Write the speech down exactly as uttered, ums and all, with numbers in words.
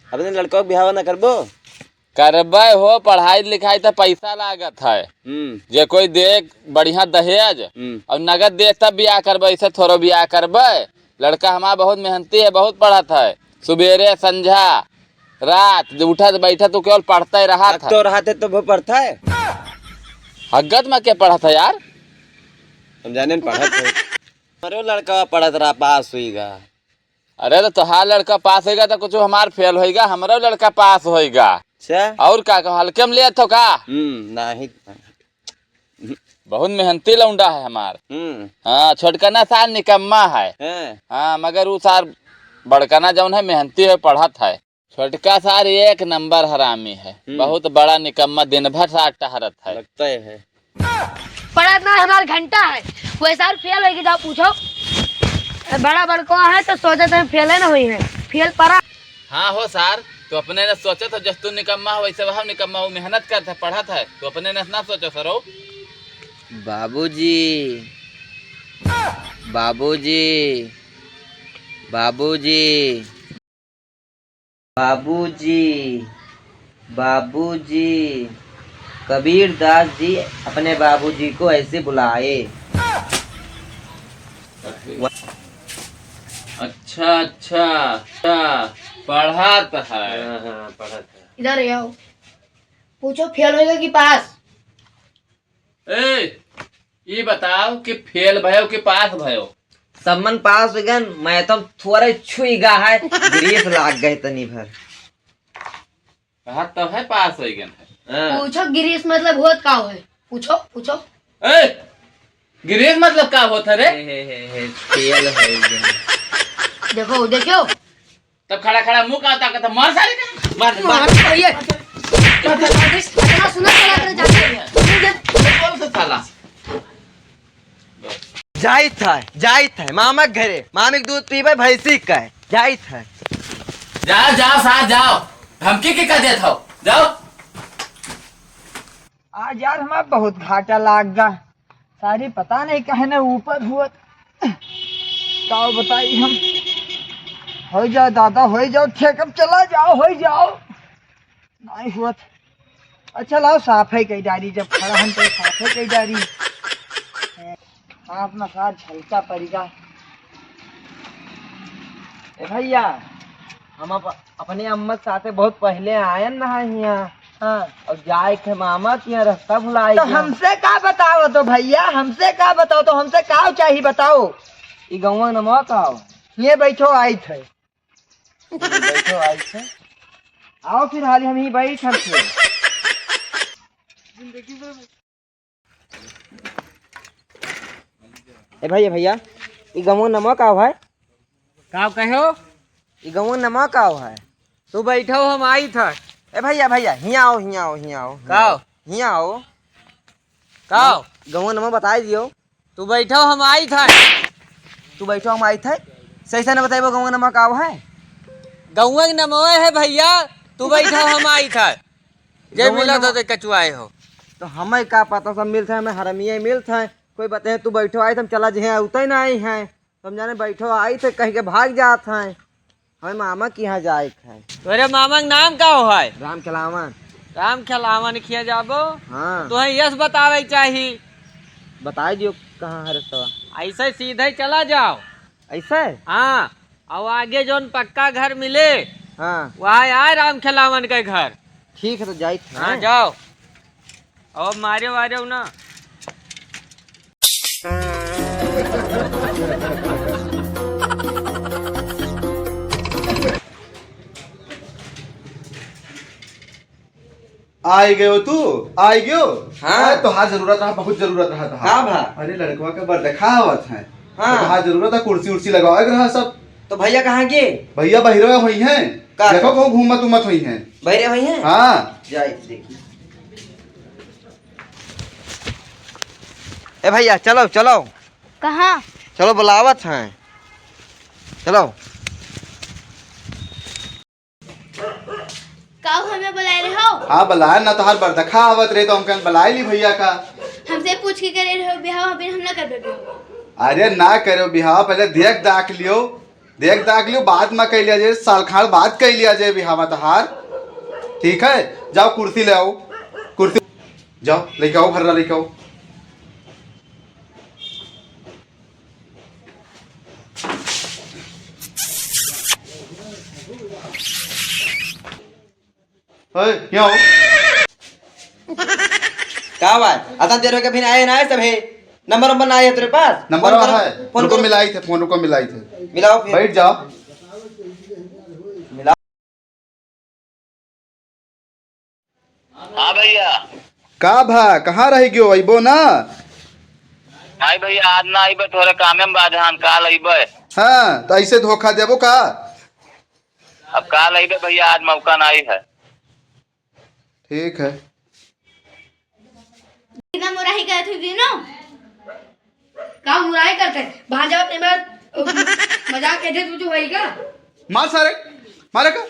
अपने लड़का के बिहाव ना करबो? करबे हो, पढ़ाई लिखाई त पैसा लागत है। हम्म। जे कोई दे बढ़िया दहेज हम्म। और नगद दे तब बियाह करबे, ऐसे थोड़ो बियाह करबे। लड़का हमार बहुत मेहनती है, बहुत पढ़त है, सुबेरे संझा रात जो उठत बैठत तो केवल पढ़ते रहत अब है। तो रहते तो वो पढ़ता है। हगत में के पढ़त है यार? हम जाने न पढ़त है। हमरो लड़का पढ़त रहा, पास हुईगा। अरे तो तोहार लड़का पास होइगा तो कुछ हमार फेल होइगा, हमरो लड़का पास होइगा। अच्छा। और का कहो, हल्के में लेत हो का? हम्म, नहीं। बहुत मेहनती लौंडा है हमार। हम्म। हाँ, छोटकना सार निकम्मा है। हैं। हाँ, मगर उ सार बड़कना जौन है मेहनती है, पढ़त है। छोटका सार एक नंबर हरामी है, हम्म। बहुत बड़ा निकम्मा, दिन भर सार टहरत है। लगता है। पढ़त ना हमार घंटा है, वैसा फेल होइगी, जाओ पूछो। बड़ा बड़को है तो सोचत है फेल है ना हुई है, फेल पड़ा। हाँ हो सार, तू अपने न सोचत हो, जस तू निकम्मा हो वैसे वह निकम्मा हो, मेहनत करत है, पढ़त है, तू अपने न ना सोचो सरो। बाबूजी, बाबूजी, बाबूजी। बाबूजी, बाबूजी, कबीर दास जी अपने बाबूजी को ऐसे बुलाए। अच्छा, अच्छा, अच्छा, पढ़त है। हाँ, हाँ, पढ़त है। इधर आओ, पूछो फेल होइगा कि पास? ए, ई बताओ कि फेल भयो कि पास भयो? सब मन पास हो गए, मैं तो थोड़े छुई गा है, ग्रीस लाग गए तनी भर। कहा तो है पास हो गए है। हाँ। पूछो ग्रीस मतलब होत का है? पूछो, पूछो। ए, ग्रीस मतलब का होत है रे? हे, हे, हे, फेल हो गए। देखो, देखो। तब खड़ा खड़ा मुंह का ताकत है, मार सारे का। मार, मार। मार, ये। मार, मार, मार। इतना सुना चला कर जाते हैं। बोल से साला। जाइत है, जाइत है मामा के घरे, मामी के दूध पीबे, भैंसी का है, जाइत है। जाओ, जाओ सार, जाओ। धमकी के का देत हो? जाओ। आज यार हमार बहुत घाटा लाग गा। सारी पता नहीं काहे न ऊपर हुअत। का बताई हम। होइ जाओ दादा, होइ जाओ, ठेकम चला जाओ, होइ जाओ। नहीं हुअत। अच्छा लाओ, साफ है कई डारी, जब खड़ा हम तो साफ है कई डारी। हाँ, अपना साथ झलका पड़ेगा। ए भैया, हम अप-, अपने अम्मा के साथे बहुत पहले आयन ना हियाँ। हाँ। और जाए के मामा के यहाँ रास्ता भुलाए तो गया। हमसे का बताओ तो भैया, हमसे का बताओ तो, हमसे का चाही बताओ? ई गौवा नमवा का हो? ये बैठो, आई थे। बैठो, आई थे। आओ फिर हाली हम ही बैठ हम फिर। ए भैया, भैया, ई गौवा नमवा का हो है? का कहो? ई गौवा नमवा का हो है? तू बैठो, हम आई था। ए भैया, भैया, हियाँ आओ, हियाँ आओ, हियाँ आओ, हियाँ का आओ, हो? हियाँ आओ। का हो? गौवा नमवा बताई दियो। तू बैठो, हम आई था। तू बैठो, हम आई था। सही से न बताइबो गौवा नमवा का हो है? गौवा के नमवा है भैया, तू बैठो, हम आई था। जे गौवा मिला नमवा तो ते कचुआए हो। तो हमें का पता, सब मिलत है, हमें हरमिया मिलत है। कोई बताए, तू बैठो, आई तो हम चला जे हैं, उतै ना आई हैं। हम जाने बैठो आई थे कह के भाग जात हैं। हमें मामा के यहाँ जाए के है। तोरे मामा के नाम का हो है? राम खेलावन। राम खेलावन के यहाँ जाबो? हाँ। तो है यस बतावे चाही। बताई दियो कहाँ है रस्तवा। ऐसे सीधे चला जाओ। ऐसे? हाँ। और आगे जौन पक्का घर मिले, हाँ। वहाँ आए राम खेलावन के घर। ठीक है, तो जाइत है। हाँ, जाओ। अब मारे वारे हो ना। आई गयो तू, आई गयो। हाँ। अरे, तोहार जरूरत रहा, बहुत जरूरत रहा तोहार। का भा? अरे, लड़कवा के बरदखा आवत है। हाँ। तो तोहार जरूरत है, कुर्सी उर्सी लगावे के रहा सब। तो भैया कहाँ गए? भैया बहिरवे होई हैं। का? देखो कहूँ घूमत उमत होई हैं। बहिरे होई हैं? हाँ। जाई देखी। ए भैया, चलो, चलो। कहाँ? चलो, बुलावत हैं। चलो। का हमें बुलाए रहे हो? हाँ, बुलाए ना, तोहार बरदखा आवत रहे तो हम कहन बुलाए ली भैया का। हमसे पूछ के करे रहे हो बिहाव, अभी हम ना करबे बिहाव। अरे ना करो बिहाव, पहले देख दाख लियो। देख दाग लियो, बाद में कह लिया जे, साल खाड़ बाद कह लिया जे बिहावा तहार। ठीक है, जाओ कुर्सी ले आओ, कुर्सी जाओ लेके आओ, भर्रा लेके आओ। ओए, यहाँ आओ। का बात? अतना देर हो गया, फिर आए ना आए सब है। नंबर वंबर ना आए तेरे पास? नंबर फोन करो, है। फोन रुको, करो। मिलाई थे, फोन रुको, मिलाई थे। मिलाओ फिर। बैठ जाओ। मिलाओ। हाँ भैया। का भा, कहाँ रह गयो, अइबो ना? नहीं भैया, आज ना अइबे, थोड़े कामे में बाझान, काल अइबे। हाँ, तो ऐसे धोखा देबो का? अब काल अइबे भैया, आज मौका नहीं है। ठीक है। कितना मुराही करत हुई दिनो? का मुराही करते? बाहर जाओ अपने बात, मजाक कहते तू जो भाई का? मार सारे, मारे का?